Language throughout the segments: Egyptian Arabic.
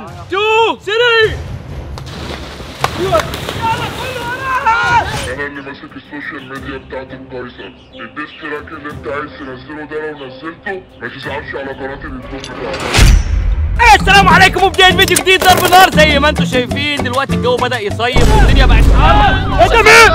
2 3. يلا كله وراها. انا اللي ماسك ال social media بتاعت القيصر. ال diss track اللي انت عايز تنزله ده لو نزلته ما تزعلش على قناة اليوتيوب بتاعتك. السلام عليكم وبداية فيديو جديد ضرب نار. زي ما انتم شايفين دلوقتي الجو بدأ يصيف والدنيا بقت حر. انت مين؟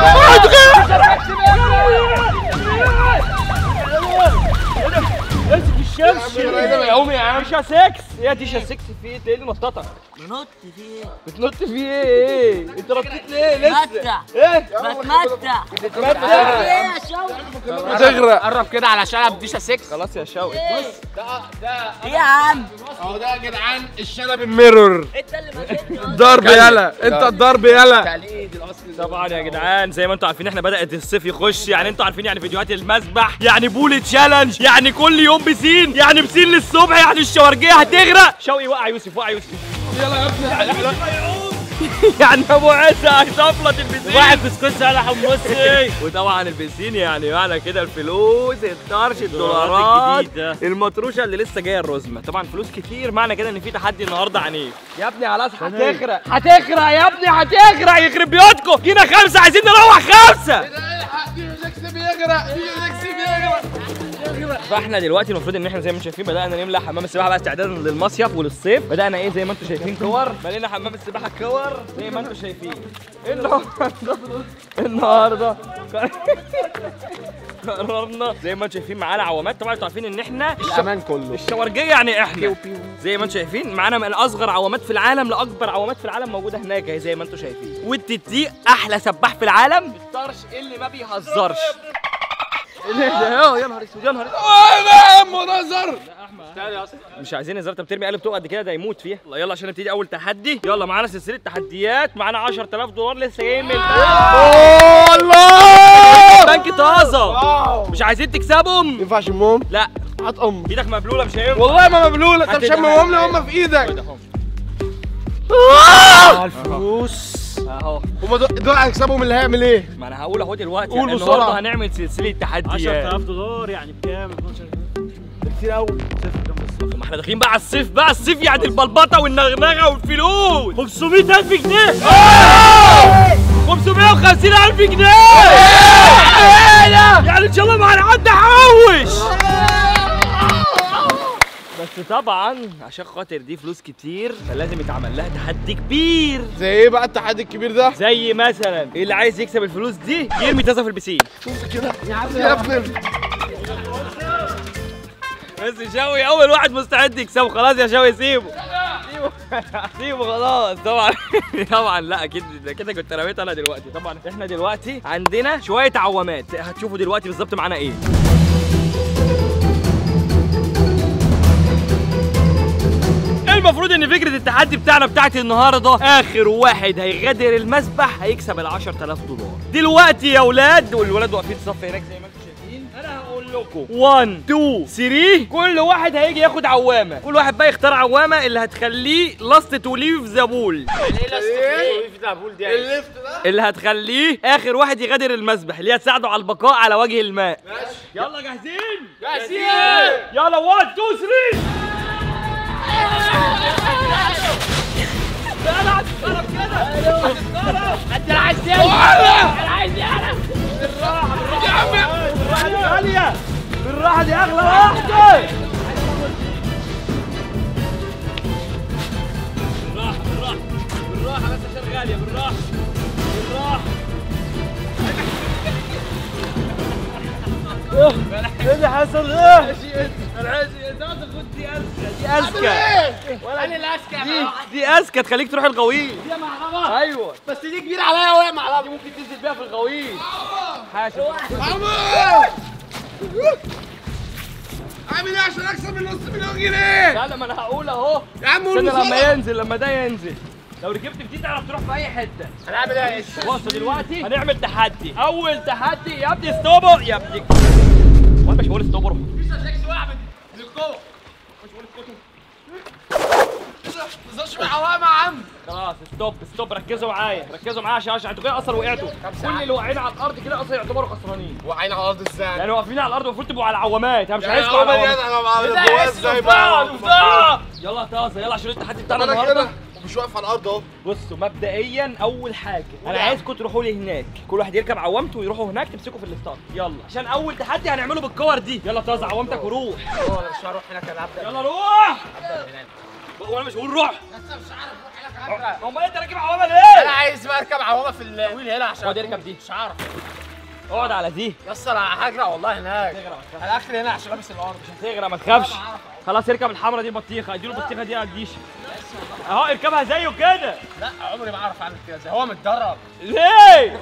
امسك الشمس يا عم. تيشا 6 ايه تيشا 6 في ايه؟ ايه اللي نططك؟ بنط في ايه؟ بتنط في ايه؟ انت نطيت ليه لسه؟ بتمتع. ايه؟ بتمتع. بتتمتع؟ ايه يا شوقي؟ بتغرق. قرب كده على شنب ديشا 6. خلاص يا شوقي بص ده ايه يا عم؟ اهو ده يا جدعان الشنب ال mirror. انت اللي ماسكني الضرب يلا، انت الضرب يلا. تقليد الاصلي طبعا يا جدعان. زي ما انتم عارفين احنا بدأت الصيف يخش، يعني انتم عارفين يعني فيديوهات المسبح، يعني pool challenge، يعني كل يوم بسين، يعني بسين للصبح، يعني الشوارجيه هتغرق. شوقي وقع يوسف، وقع يوسف. يلا يا ابني يعني ابو عيسى هيزفلط البسين. واحد كسكسي على حمصي. وطبعا البسين يعني معنى كده الفلوس، الطرش، الدولارات المطروشه اللي لسه جاية الرزمه، طبعا فلوس كتير. معنى كده ان في تحدي النهارده عنيف يا ابني. خلاص هتغرق، هتغرق يا ابني، هتغرق يخرب بيوتكم. جينا 5 عايزين نروح 5. ايه ده؟ الحق دي جاكسي بيغرق، دي جاكسي بيغرق. فاحنا دلوقتي المفروض ان احنا زي ما انتم شايفين بدأنا نملى حمام السباحة بقى استعدادا للمصيف وللصيف. بدأنا ايه زي ما انتم شايفين كور، ملينا حمام السباحة كور زي ما انتم شايفين. النهارده قررنا زي ما انتم شايفين معانا عوامات. طبعا انتم عارفين ان احنا الامان كله الشوارجيه، يعني احنا زي ما انتم شايفين معانا من اصغر عوامات في العالم لاكبر عوامات في العالم موجودة هناك اهي زي ما انتم شايفين. والتتي احلى سباح في العالم، الطرش اللي ما بيهزرش. ايه ده؟ يا نهار اسود، يا نهار اسود. يا عم نظر. مش عايزين هزار. انت بترمي قلب طوق قد كده ده يموت فيها. يلا عشان نبتدي اول تحدي. يلا معانا سلسلة تحديات، معانا 10000 دولار لسه جايين من الله بنك طازة. مش عايزين تكسبهم؟ ينفع اشمهم؟ لا هات ام ايدك مبلوله مش هينفع. والله ما مبلوله. طب شمهم لي هم في ايدك. الفلوس اهو. هما دول هيكسبهم اللي هيعمل ايه؟ ما انا هقول اهو دلوقتي. يعني النهارده هنعمل سلسلة تحديات. 10000 دولار يعني بكام؟ 12 ده كتير قوي. صفر جنب الصفر. ما احنا داخلين بقى على الصيف بقى. الصيف يعني البلبطه والنغنغه والفلوس. 500000 جنيه. 550000 جنيه. يعني ان شاء الله ما هنعدي حوش. بس طبعا عشان خاطر دي فلوس كتير فلازم يتعمل لها تحدي كبير. زي ايه بقى التحدي الكبير ده؟ زي مثلا اللي عايز يكسب الفلوس دي يرمي طاسه في البسين. شوف كده يا ابني. بس شوقي اول واحد مستعد يكسبه. خلاص يا شوقي سيبه، سيبه سيبه خلاص. طبعا طبعا لا اكيد كده كنت رميت انا دلوقتي. طبعا احنا دلوقتي عندنا شوية عوامات هتشوفوا دلوقتي بالظبط معانا ايه. المفروض ان فكرة التحدي بتاعنا بتاعت النهارده اخر واحد هيغادر المسبح هيكسب ال 10000 دولار. دلوقتي يا اولاد، والولاد واقفين صف هناك زي ما انتم شايفين، انا هقول لكم 1 2 3 كل واحد هيجي ياخد عوامه. كل واحد بقى يختار عوامه اللي هتخليه last to leave the pool. يعني ايه last to leave the pool دي؟ ال left ده اللي هتخليه اخر واحد يغادر المسبح، اللي هتساعده على البقاء على وجه الماء. ماشي يلا جاهزين؟ جاهزين. يلا 1 2 3. لا هتتضرب كده، هتتضرب. انت عايز ايه؟ انا عايز ايه؟ بالراحة بالراحة بالراحة دي غالية، بالراحة دي اغلى واحدة. بالراحة بالراحة بالراحة بس عشان غالية. بالراحة بالراحة. ايه اللي حصل؟ ايه؟ انا دي اذكى، دي اذكى. ولا انا اللي اذكى. دي اذكى تخليك تروح الغويط. دي معلمه. ايوه بس دي كبيرة عليا وهي معلمه. دي ممكن تنزل بيها في الغويط. حاشا. عامل ايه عشان اكسب النص مليون جنيه؟ لا ما انا هقول اهو يا عم. قول لما ينزل، لما ده ينزل لو ركبت في دي تعرف تروح في اي حتة. هنعمل ايه يا عيش؟ بص دلوقتي هنعمل تحدي. اول تحدي يا ابني stopper يا ابني. وانا مش بقول stopper. مش بقول stopper. ما تهزرش بالعوامه يا عم. خلاص stop stop، ركزوا معايا ركزوا معايا عشان انتوا كده اصلا وقعتوا. كل اللي واقعين على الارض كده اصلا يعتبروا خسرانين. واقعين على الارض ازاي؟ يعني واقفين على الارض المفروض تبقوا على العوامات. انا مش عايزكم على العوامات. انا ازاي بقى؟ يلا طازة يلا عشان التحدي بتاعنا انا النهارده كده ومش واقف على الارض اهو. بصوا مبدئيا اول حاجة انا عايزكم تروحوا لي هناك، كل واحد يركب عوامته ويروحوا هناك تمسكوا في ال start. يلا عشان اول تحدي هنعمله بالكور دي. يلا طازة عوامتك وروح. انا مش هروح هناك، انا هبدا. يلا روح. هبدا هناك. هو انا مش بقول روح؟ بس مش عارف اروح هناك، هبدا. امال انت راكب عوامه ليه؟ انا عايز بقى اركب عوامه في ال wheel هنا عشان اقعد اركب دي. مش عارف. اقعد على دي. يا اسطى انا هغرق والله هناك. انا اخري هنا عشان لابس الارض. مش هتغرق ما تخافش. خلاص اركب الحمرا دي البطيخه، اديله البطيخه دي على الديشه. اهو اركبها زيه كده. لا عمري ما اعرف اعمل كده، زي هو متدرب. ليه؟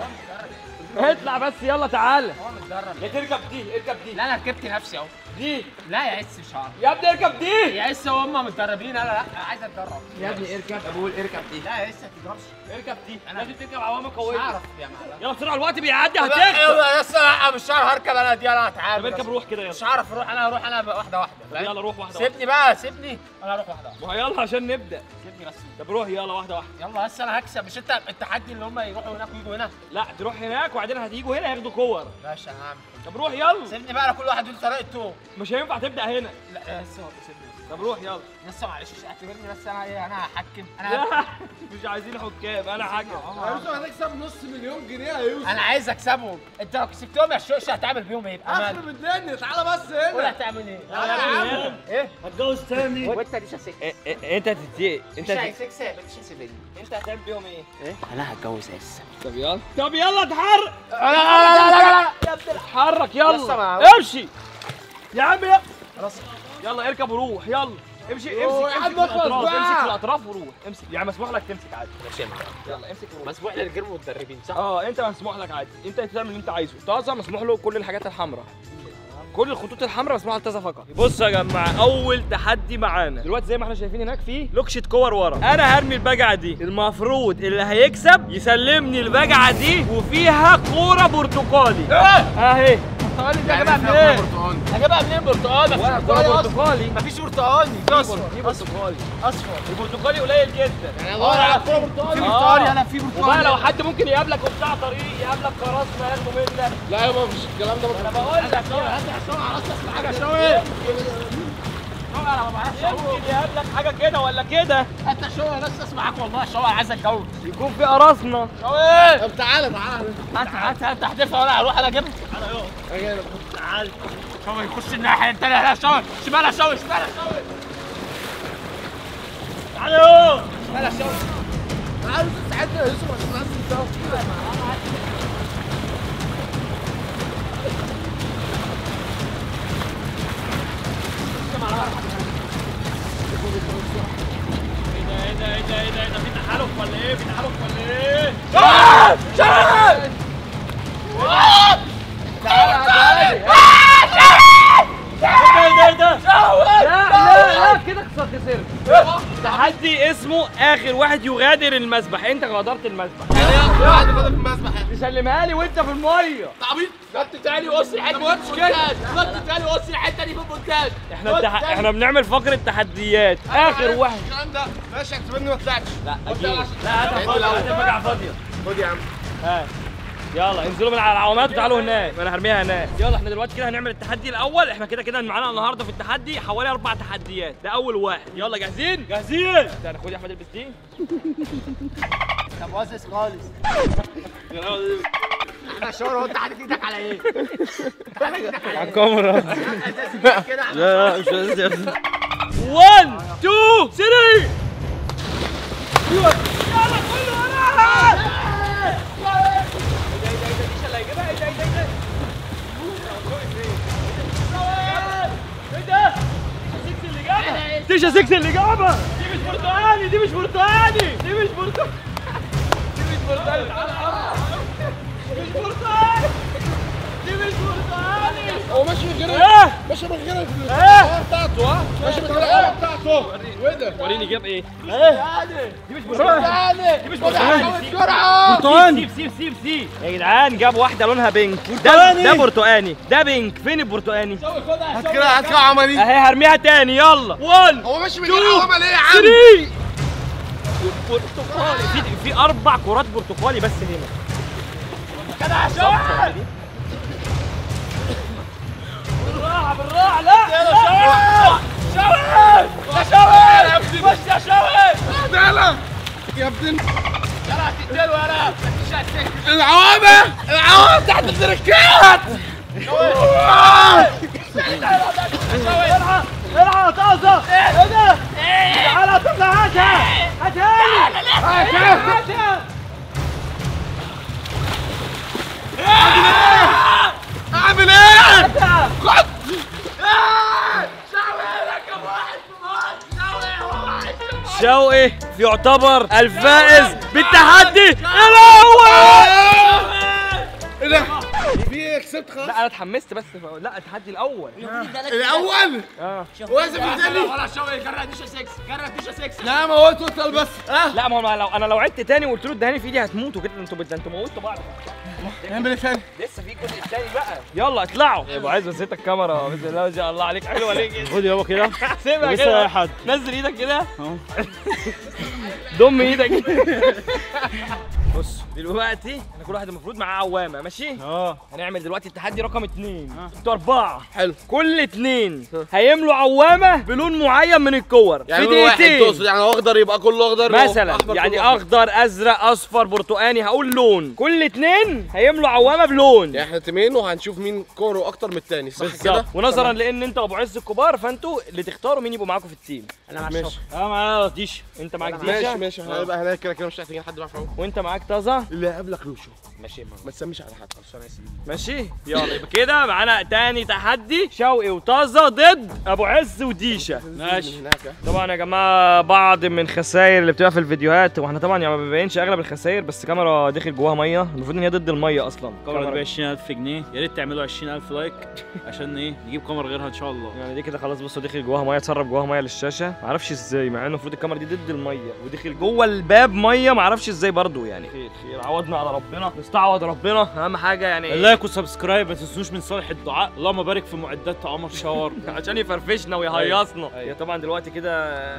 اطلع بس يلا تعالى. هو متدرب. لا تركب دي، اركب دي. لا انا ركبت نفسي اهو. دي. لا يا عس مش هعرف. يا ابني اركب دي. يا عس هم متدربين، انا لا عايز اتدرب. يا ابني اركب، بقول اركب دي. لا يا عس ما تضربش. اركب دي، لازم تركب عوامه قوية. مش هعرف يا معلم. يلا بسرعة الوقت بيعدي هتخسر. يلا يا اسطى لا مش هعرف اركب انا دي، انا هتعب. طب اركب روح كده يلا. مش هعرف اروح، انا هروح انا واحدة واحدة. يلا روح واحدة واحدة. سيبني بقى سيبني، انا هروح واحدة واحدة. ما يلا عشان نبدا. سيبني بس. طب روح يلا واحدة واحدة. يلا بس انا هكسب. مش انت التحدي اللي هم يروحوا هناك ويجوا هنا؟ لا تروح هناك وبعدين هتيجوا هنا ياخدوا كور. ماشي انا هعمل. طب روح يلا. سيبني بقى كل واحد له طريقته. مش هينفع تبدا هنا. لا يا اسطى سيبني. طب روح يلا. لسه معلش اعتبرني بس انا ايه، انا هحكم. انا مش عايزين حكام، انا حكم. يا يوسف هتكسب نص مليون جنيه يا يوسف. انا عايز اكسبهم. انت لو كسبتهم يا شوشه هتعمل بيهم ايه؟ اخرب الدنيا. تعالى بس هنا. قول هتعمل ايه؟ يا عم ايه؟ هتجوز تاني وانت دي شاسك. انت هتتضايق. انت انت انت هتعمل بيهم ايه؟ ايه؟ انا هتجوز عز. طب يلا. طب يلا اتحرك. لا لا لا لا لا اتحرك يلا. امشي يا عم يلا. خلاص يلا اركب وروح يلا. امشي امسك امسك في الاطراف، امسك في الاطراف وروح. امسك يعني مسموح لك تمسك عادي. ماشي يا معلم. يلا امسك وروح. مسموح للغير متدربين صح؟ اه انت مسموح لك عادي، انت تعمل اللي انت عايزه. طازة مسموح له كل الحاجات الحمراء، كل الخطوط الحمراء مسموحة لطازه فقط. بصوا يا جماعة اول تحدي معانا دلوقتي زي ما احنا شايفين هناك في لوكشه كور ورا. انا هرمي البجعه دي، المفروض اللي هيكسب يسلمني البجعه دي وفيها كورة برتقالي. اهي برتقالي دي اجيبها منين؟ اجيبها منين برتقال؟ مفيش برتقالي. مفيش برتقالي. في برتقالي اصفر. البرتقالي قليل جدا. يعني ادور على كورة برتقالي. في برتقالي انا في برتقالي. وبقى لو حد ممكن يقابلك وبتاع طريق يقابلك كراسنا ياخده منك. لا يابا مفيش الكلام ده. انا بقول لك هات عشان على راسك حاجة شوي. انا ما بعرفش يمكن يقابلك حاجة كده ولا كده. انت شو انا لسه اسمعك والله. شو عايز اتجوز يكون في قراصنة. شوي. طب تعالى تعالى. هات هات احدفها وانا هروح انا اجيبها. تعالى يلا. تعال. شوي يخش الناحية الثانية. لا شوي شمال، شوي شمال، شوي تعالى يلا. شمال شوي. تعالى ساعدنا يا يوسف عشان ننزل ده. ايه ده ايه ده ايه ده ايه ده؟ في تحالف ولا ايه؟ في تحالف ولا ايه؟ شغل تعالى تعالى. ايه ده ايه ده؟ لا لا لا كده خسرت. تحدي اسمه اخر واحد يغادر المسبح. انت غادرت المسبح. يعني واحد غادر المسبح تسلمها لي وانت في المية. انت عبيط. نط تاني وقص الحتة دي في المونتاج. نط تاني وقص الحتة دي في المونتاج. احنا بنعمل فقره تحديات. اخر واحد الكلام ده ماشي. اعتبرني ما طلعتش. لا اكيد لا. هات البجعه فاضية. خد يا عم. ها يلا انزلوا من على العوامات وتعالوا هناك. انا هرميها هناك. يلا احنا دلوقتي كده هنعمل التحدي الاول. احنا كده كده معانا النهارده في التحدي حوالي 4 تحديات. ده اول واحد. يلا جاهزين؟ جاهزين. تعالى خد يا احمد البس دي. طب وزز خالص. انا شاور. هو انت حاطط ايدك على ايه؟ على الكاميرا. لا لا مش لازم. 1 2 3 يلا كله وراها. ايه ده؟ ديشا 6 اللي جابها. دي مش برتقالي، دي مش برتقالي، دي مش برتقالي، دي مش برتقالي. تعالى مش برتقالي، دي مش برتقالي. هو ماشي من غير ماشي من غير القرعة بتاعته. ها ماشي من غير القرعة بتاعته. وايه ده؟ وريني جاب ايه؟ دي مش برتقالي، دي مش برتقالي. برتقالي. سيب سيب سيب سيب يا جدعان. جاب واحدة لونها pink. ده برتقاني، ده pink. فين البرتقاني؟ هات كده هات كده عملي اهي. هرميها تاني. يلا 1. هو ماشي من غير عمل ايه يا عم؟ 3. برتقالي. في 4 كرات برتقالي بس هنا. كده عشان بالراحة بالراحة. لا لا. شوقي يا شوقي، خش يا شوقي. تعالى يا ابن يلا هتقتله يلا. العوامه، العوامه تحت التركات. العب العب طازة. ايه ده؟ تعالى طلع، هاتها هاتها هاتها. اعمل ايه؟ خد. شوقي يعتبر الفائز بالتحدي الاول. ايه ده؟ في ايه؟ كسبت خلاص؟ لا انا اتحمست بس. لا التحدي الاول. الاول؟ وازم الثاني. ولا شوقي جرى ديشه 6، جرى ديشه 6. لا ما هو total بس. لا ما هو لو انا لو عدت تاني وقلت له ادهاني في ايدي هتموتوا كده. انتوا موتوا بعض. نعمل ايه ثاني؟ لسه في الجزء الثاني بقى. يلا اطلعوا. يا ابو عز بس الكاميرا بسم الله ما شاء الله عليك، حلوة ليه كده؟ خد يابا كده، سيبها كده، نزل ايدك كده، ضم ايدك. بص دلوقتي احنا كل واحد المفروض معاه عوامه، ماشي؟ هنعمل دلوقتي التحدي رقم 2. انتوا 4. حلو. كل 2 هيملوا عوامه بلون معين من الكور. يعني في دقيقتين تقصد؟ يعني اخضر يبقى كله اخضر مثلا، يعني اخضر ازرق اصفر برتقاني، هقول لون. كل 2 هيملوا عوامه بلون. يعني احنا تيمين وهنشوف مين كورة اكتر من الثاني، صح كده؟ ونظرا لان انتوا ابو عز الكبار فانتوا اللي تختاروا مين يبقوا معاكم في ال team. انا مع الشوق. انا معايا ديش. انت معاك ديشه؟ ماشي ماشي، هنبقى هناك كده كده مش محتاجين حد معاه. وانت معاك طازة؟ اللي قبلك لوشو. ماشي، ما تسميش على حد. خلاص انا اسف. ماشي يلا، يبقى كده معانا تاني تحدي، شوقي وطازه ضد ابو عز وديشه. ماشي. طبعا يا جماعة بعض من خسائر اللي بتبقى في الفيديوهات، واحنا طبعا يعني ما بنبينش اغلب الخسائر، بس كاميرا داخل جواها مية، المفروض ان هي ضد المية اصلا. كاميرا ب 20000 جنيه، يا ريت تعملوا 20000 like عشان ايه نجيب كاميرا غيرها ان شاء الله. يعني دي كده خلاص. بصوا داخل جواها مية، اتسرب جواها مية للشاشه، ما اعرفش ازاي، مع انه المفروض الكاميرا دي ضد المية ودخل جوه الباب مية، ما اعرفش ازاي برضو. يعني خير خير، عوضنا على ربنا، نستعوض ربنا، اهم حاجة يعني like و subscribe، ما تنسوش من صالح الدعاء، اللهم بارك في معدات عمر شاور عشان يفرفشنا ويهيصنا. أيوة. طبعا دلوقتي كده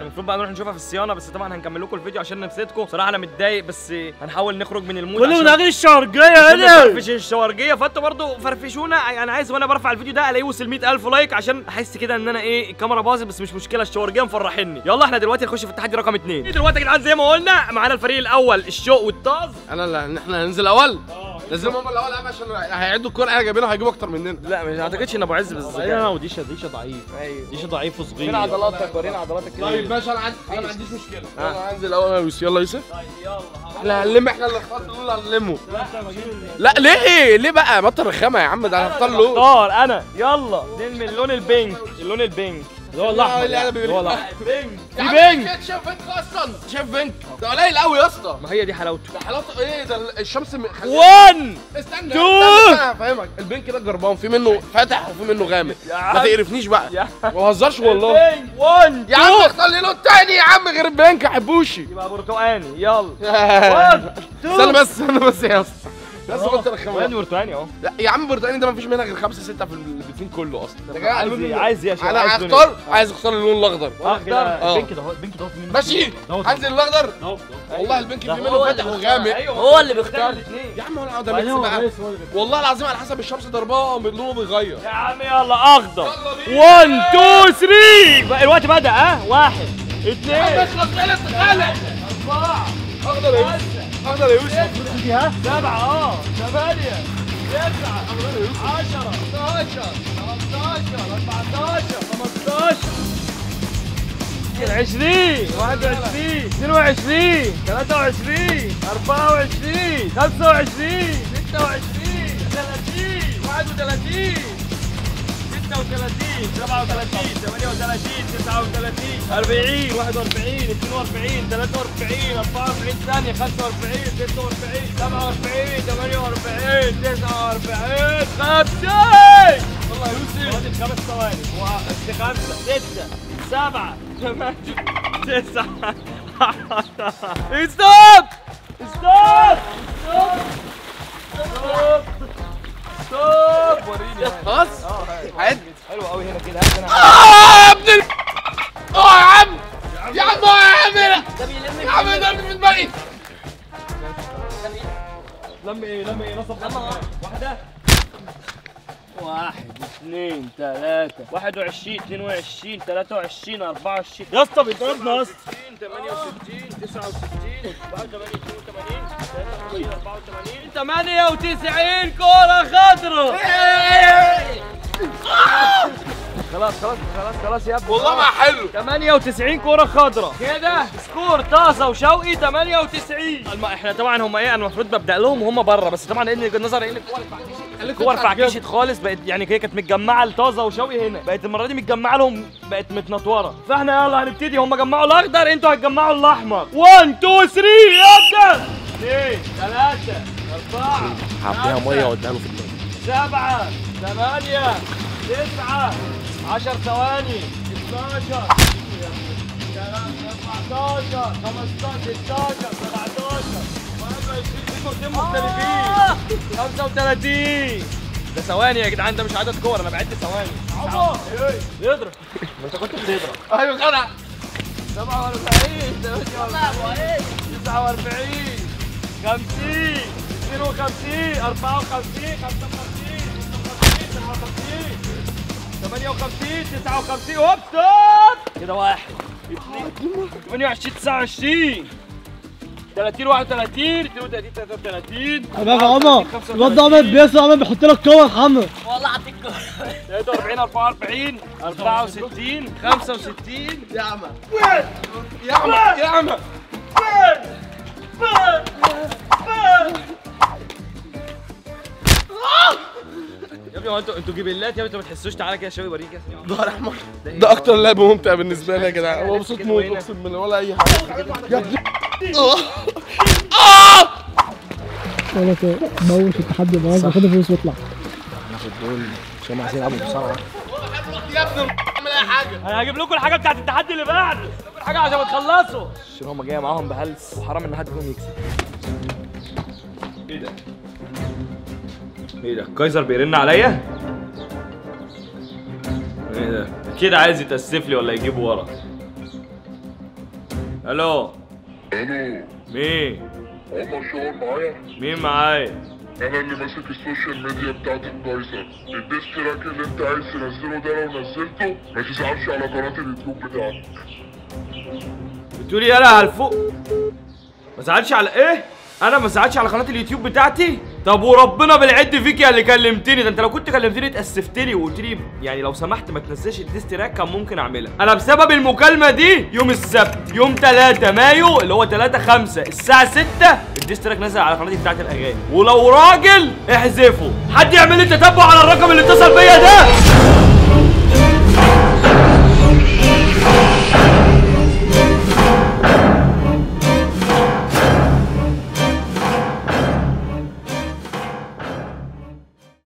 المفروض بقى نروح نشوفها في الصيانة، بس طبعا هنكمل لكم الفيديو عشان نبسطكم. صراحة انا متضايق، بس هنحاول نخرج من ال mood كله من اجل الشورجيه. انا نفرفش الشورجيه، فانتوا برضو فرفشونا. انا عايز وانا برفع الفيديو ده الاقيه وصل 100000 like عشان احس كده ان انا ايه الكاميرا باظت، بس مش مشكلة، الشورجيه مفرحني. يلا احنا دلوقتي نخش في التحدي رقم 2. دلوقتي يا جدعان زي ما قلنا معانا الفريق الاول الشوق والطاز. انا اللي احنا هننزل اول. لازم هم الاول عشان هيعدوا الكورة احنا جايبينها هيجيبوا اكتر مننا. لا ما اعتقدش ان ابو عز بالذكاء. انا وديشه، ديشه ضعيف. ايوه ديشه ضعيف وصغير. فين عضلاتك؟ ورينا عضلاتك كده. طيب ماشي، انا ما عنديش مشكلة. انا هنزل الاول يا يوسف. يلا يوسف. طيب يلا احنا هنلم، احنا اللي اخترت اللون هنلمه. لا ليه ليه بقى؟ ما انت رخامه يا عم، ده انا هختار لون. اختار انا. يلا نلم اللون ال pink، اللون ال pink اللي هو الاحمر، اللي هو الاحمر. pink في pink. شايف pink اصلا؟ شايف pink ده قليل قوي يا اسطى. ما هي دي حلاوته. ده حلاوته ايه ده؟ الشمس 1 استنى استنى هفهمك. ال pink ده جربان، في منه فاتح وفي منه غامق. ما تقرفنيش بقى، ما بهزرش والله. 1 يا عم اختار لي لون تاني يا عم غير ال pink، ما احبوش. يبقى برتقاني. يلا 1 2. استنى بس، استنى بس يا اسطى، بس قلت رخامه. وين برتقاني اهو؟ لا يا عم برتقاني ده ما فيش منها غير 5 6 في البيتين كله اصلا. عايز ايه يا شباب؟ انا هختار، عايز اختار اللون الاخضر. اخضر. ال pink ده، ال pink ده في منه. ماشي هنزل الاخضر. والله ال pink في منه فاتح وغامق. هو اللي بيختار الاثنين يا عم. هو ده mix بقى والله العظيم، على حسب الشمس ضرباه لونه بيغير. يا عم يلا اخضر. 1 2 3. الوقت بدأ. ها 1 2. اخلص خلص خلص. 4. اخضر يا يوسف، اخضر يا يوسف. 7 8 9 10 11 13 14 15 20 21 22 23 24 25 26 30 31 36 37 38 39 40 41 42 43 44 ثانية 45 46 47 48 49 50. والله يا يوسف فاضل 5 ثواني. 5 6 7 8 9 10. stop stop stop stop. وريني خلاص. عد. حلو قوي هنا كده. يا ابن ال يا عم، يا عم يا عم يا عم ده في دماغي. لم ايه؟ لم ايه؟ نصب واحدة. 1 2 3 21 22 23 24. يا اسطى بيضربنا يا اسطى. 68 69 87 82 83 84 98 كرة خضراء. خلاص خلاص خلاص خلاص يا ابني والله ما حلو. 98 كرة خضراء كده. score طازة وشوقي 98. احنا طبعا هم ايه، انا المفروض ببدا لهم وهم بره، بس طبعا لان النظر ان الكور فرعكشت خالص، بقت يعني هي كانت متجمعه لطازه وشوقي هنا، بقت المرة دي متجمعه لهم، بقت متنطوره. فاحنا يلا هنبتدي، هم جمعوا الاخضر انتوا هتجمعوا الاحمر. 1 2 3 ابدا. 2 3 4 هعبيها مية واديها له في دماغه. 7 8 9 10 ثواني. 12 14 15 16 17 21. في كورتين مختلفين. 35. ده ثواني يا جدعان، ده مش عدد كور، انا بعد ثواني. عمر يضرب. ما انت كنت بتضرب. ايوه جدع. 47 48 49 50 52 54 55 56 57 58 59. هوب stop كده. 1 2 28 29 30 31 32 33. يا عمر الواد ده عمال بيسرع، عمال بيحط لك كور حمرا. والله اعطيك كور. 43 44 64 65. يا عمى يا عمى يا عمى. يا ابني هو انتوا جبلات يا ابني، انتوا ما تحسوش. تعالى كده يا شباب اوريك يا سيدي. ظهر احمر ده اكتر لعب ممتع بالنسبة لي يا جدعان. هو مبسوط موت اقسم بالله ولا اي حاجة يا ابني. ولا تموت التحدي النهارده، خد الفلوس واطلع. هناخد دول عشان هم عايزين يلعبوا بسرعة. يا ابني اعمل اي حاجة. انا هجيب لكم الحاجة بتاعت التحدي اللي بعده، الحاجة عشان ما تخلصوا. عشان هم جاية معاهم بهلس وحرام ان حد فيهم يكسب. ايه ده؟ ايه ده؟ كايزر بيرن عليا؟ ايه ده؟ كده عايز يتأسف لي ولا يجيبه ورا؟ الو. الو. مين؟ عمر شاور معايا؟ مين معايا؟ انا اللي ماسك ال social media بتاعت الكايزر. ال diss track اللي انت عايز تنزله ده لو نزلته ما تزعلش على قناة اليوتيوب بتاعتك. بتقولي يالا هلفوق؟ ما ازعلش على ايه؟ انا ما ازعلش على قناة اليوتيوب بتاعتي؟ طب وربنا بالعد فيك يا اللي كلمتني ده، انت لو كنت كلمتني اتاسفت لي وقلت لي يعني لو سمحت ما تنزلش ال diss track كان ممكن اعملها. انا بسبب المكالمة دي يوم السبت يوم 3 مايو اللي هو 3/5 الساعة 6 ال diss track نزل على قناتي بتاعت الاغاني، ولو راجل احذفه. حد يعمل لي تتبع على الرقم اللي اتصل بيا ده.